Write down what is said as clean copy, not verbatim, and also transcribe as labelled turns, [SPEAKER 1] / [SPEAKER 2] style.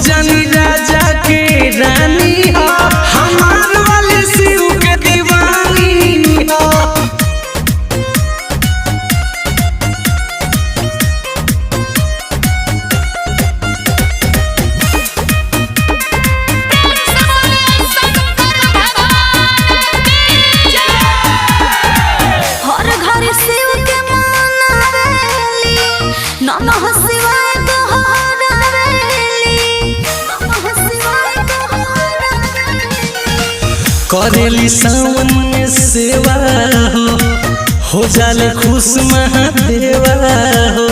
[SPEAKER 1] जानी राजा के रानी हो, हमार वाले शिव के दीवानी हो।
[SPEAKER 2] शंकर भगवान की जय।
[SPEAKER 3] हर घर शिव के मनावेली, नमः शिवाय दोहरावेली, नमः शिवाय दोहरावेली।
[SPEAKER 1] करेली सावन में सेवा हो जाले खुश महादेवा हो।